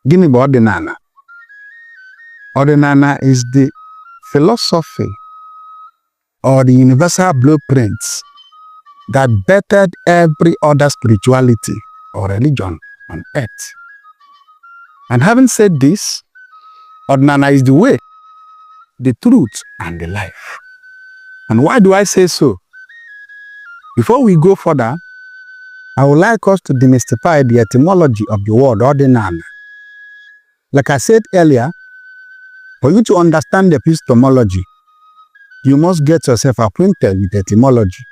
Gịnị bụ ọdịnala? Ọdịnala is the philosophy or the universal blueprint that bettered every other spirituality or religion on earth. And having said this, ọdịnala is the way, the truth, and the life. And why do I say so? Before we go further, I would like us to demystify the etymology of the word ọdịnala. Like I said earlier, for you to understand epistemology, you must get yourself acquainted with etymology.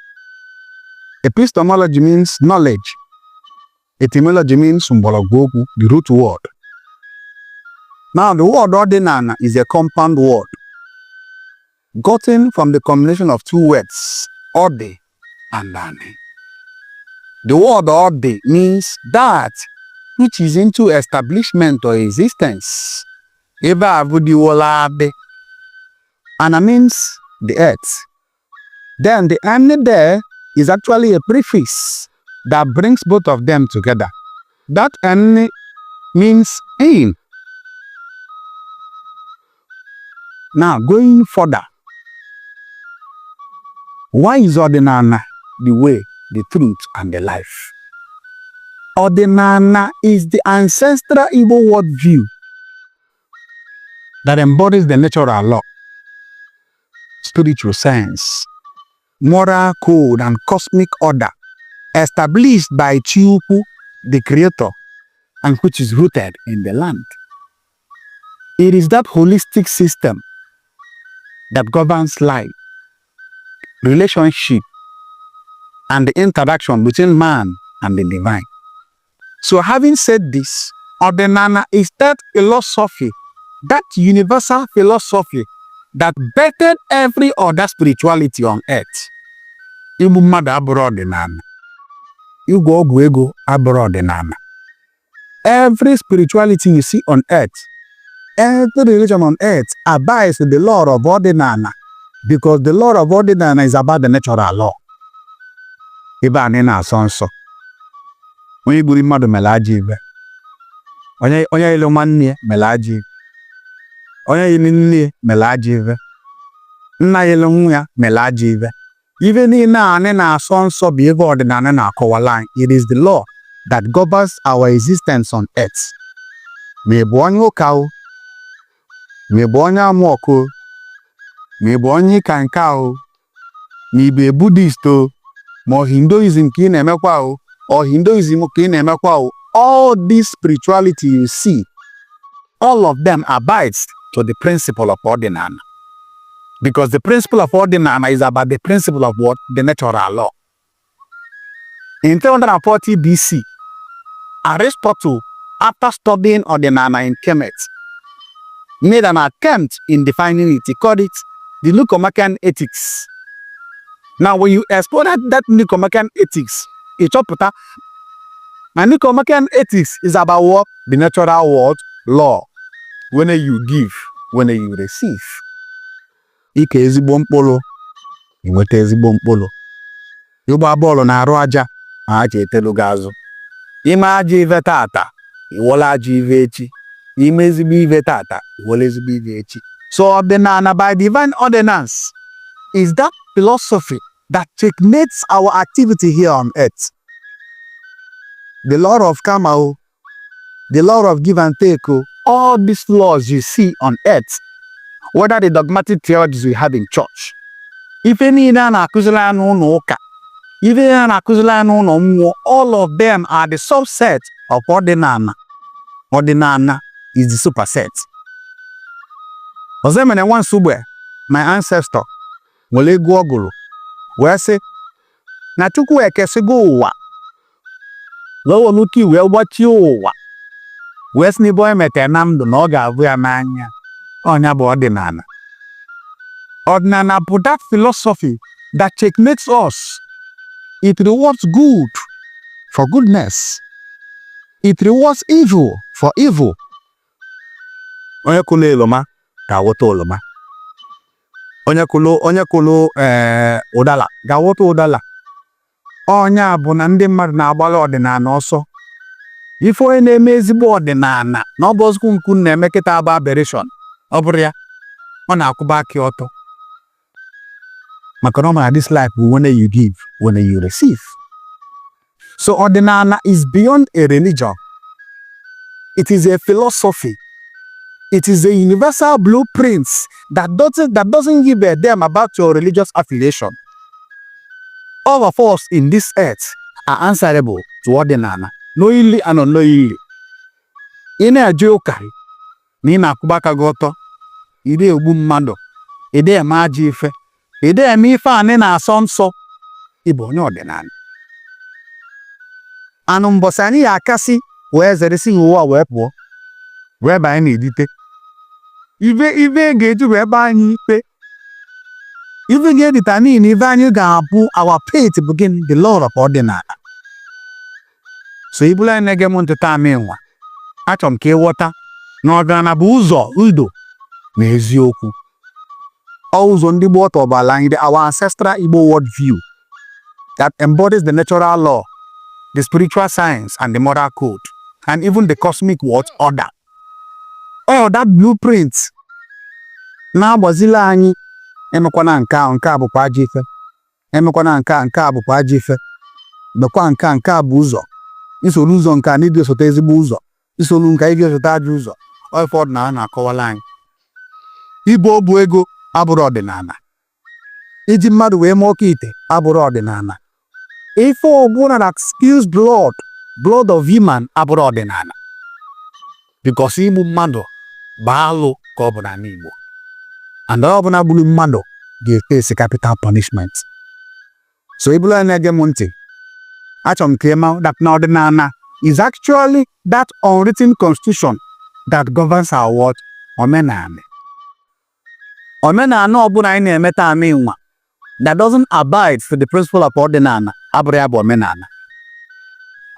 Epistemology means knowledge. Etymology means mgbọrọgwụ okwu, the root word. Now, the word ọdịnala is a compound word gotten from the combination of two words, ọdị and ani. The word ọdị means that which is into establishment or existence. Ebe a bụ dịwola adị. Ana means the earth. Then the ani there is actually a prefix that brings both of them together. That ani means in. Now, going further, why is ọdịnala the way, the truth, and the life? Ọdịnala is the ancestral Igbo worldview that embodies the natural law, spiritual science, moral code, and cosmic order established by Chukwu, the creator, and which is rooted in the land. It is that holistic system that governs life, relationship, and the interaction between man and the divine. So having said this, ọdịnala is that philosophy, that universal philosophy that bettered every other spirituality on earth. Igbu mmadụ abụrụ ọdịnala. Ịgwọ ọgwụ ego abụrụ ọdịnala. Every spirituality you see on earth, every religion on earth abides to the law of ọdịnala because the law of ọdịnala is about the natural law. Ebe anyị na-asọ nsọ. Onye gburu mmadụ mere ajọ ibe. Onye yiri nwanne ya mere ajọ ibe. Onye yiri nne ya mere ajọ ibe. Nna yiri nwa ya mere ajọ ibe. Ife niile a anyị na-asọ nsọ bụ ebe ọdịnala na-akọwala anyị. It is the law that governs our existence on earth. Ma ị bụ onye ụka o, ma ị bụ onye amụọkụ o, ma ị bụ onye ịka nka o, ma ị bụ Buddhist o, ma ọ Hinduism ka ị na-emekwa o, ọ Hinduism ka ị na-emekwa o, all this spirituality you see, all of them abides to the principle of ọdịnala. Because the principle of ọdịnala is about the principle of what? The natural law. In 340 BC, Aristotle, after studying ọdịnala in Kemet, made an attempt in defining it. He called it the Nicomachean Ethics. Now, when you explore that Nicomachean Ethics, ị chọpụta na Nicomachean Ethics is about what? The natural world law. When you give, when you receive. Ike ezigbo mkpụrụ, ị nweta ezigbo mkpụrụ. Ịgba bọọlụ na-arụ aja ma aja etelu gị azụ. Ime ajọ ife tata, iwọla ajọ ife echi. Ime ezigbo ife tata, iwọla ezigbo ife echi. So ọdịnala by divine ordinance is that philosophy that checkmates our activity here on earth. The law of karma, o, the law of give and take, o, all these laws you see on earth, whether the dogmatic theologies we have in church, ife niile a na-akụziri anyị n'ụlọ ụka, ife niile a na-akụziri anyị n'ụlọ mmụọ, all of them are the subset of ọdịnala. Ọdịnala is the superset. Ọzọ emere nwa Nsugbe, my ancestor, nwere egwu ọ gụrụ wee sị na Chukwu ekesigo ụwa wee were ike wee gbachie ụwa wee sị n'ebe onye metere na ndụ na ọ ga-abụ ya n'anya. Ọnya bụ ọdịnala. Ọdịnala bụ that philosophy that checkmates us. It rewards good for goodness. It rewards evil for evil. Onye kụlụ oroma ga-aghọta oroma. Onye kụlụ ụdala ga-aghọta ụdala. Ọnya bụ na ndị mmadụ na-agbara ọdịnala ọsọ. Ife onye na-eme ezigbo ọdịnala na ọ bụ ọzụkwụ nkụ na-eme kịta bụ aberration. Ọ bụrụ ya, ọ na-akwụba aka ọtọ, maka na ọ mara this life bụ when you give, when you receive. So ọdịnala is beyond a religion. It is a philosophy. It is a universal blueprint that doesn't give a damn about your religious affiliation. All of us in this earth are answerable to ọdịnala, knowingly and unknowingly. Ị na-eje ụka na ị na-akwụba aka gị ọtọ, ị na-egbu mmadụ, ị na-eme ajọ ife, ị na-eme ife anị na-asọ nsọ, ị bụ onye ọdịnala. Anụ mbọsị anyị ya akasị wee zere si n'ụwa wee pụọ wee banye n'edite ife ife ga-eji wee baa anyị ikpe, ife ga-edetermine ife anyị ga-abụ, our fate, bụ gịnị? The law of ọdịnala. So ibulu anyị na-ege m ntị taa nwa, achọrọ m ka ịghọta na ọdịnala bụ ụzọ ndụ na eziokwu. Ọ ụzọ ndị gboo tọbala anyị, our ancestral Igbo world view that embodies the natural law, the spiritual science and the moral code and even the cosmic world order. All that blueprint na-agbazili anyị, emekwana nke a, nke a bụkwa ajọ ife, emekwana nke a, nke a bụkwa ajọ ife, mekwa nke a, nke a bụ ụzọ isoro ụzọ nke a na ịdị osote ezigbo ụzọ, isoro nke a ịdị osote ajọ ụzọ. Ọ ife ọdịnala na-akọwala anyị. Ibu obu ego abụrụ ọdịnala. Iji mmadụ wee mee oke ite abụrụ ọdịnala. Ife ọbụla that spills blood, blood of human, abụrụ ọdịnala, because igbu mmadụ bụ alụ ka ọ bụ n'ala Igbo, and onye ọbụla gburu mmadụ ga-efesi capital punishment. So ibulu onye na-ege m ntị, achọrọ m ka ị ma that na ọdịnala is actually that unwritten constitution that governs our world. Omenala, omenala ọbụla anyị na-eme taa nwa that doesn't abide to the principle of ọdịnala abụrụ ya bụ omenala.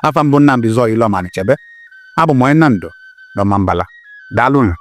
Afa mbụ, Nnamdi Zọọ Ilu Ọmanichebe. Abụ m onye Nnamdị n'Ọmambala. Daalụnụ.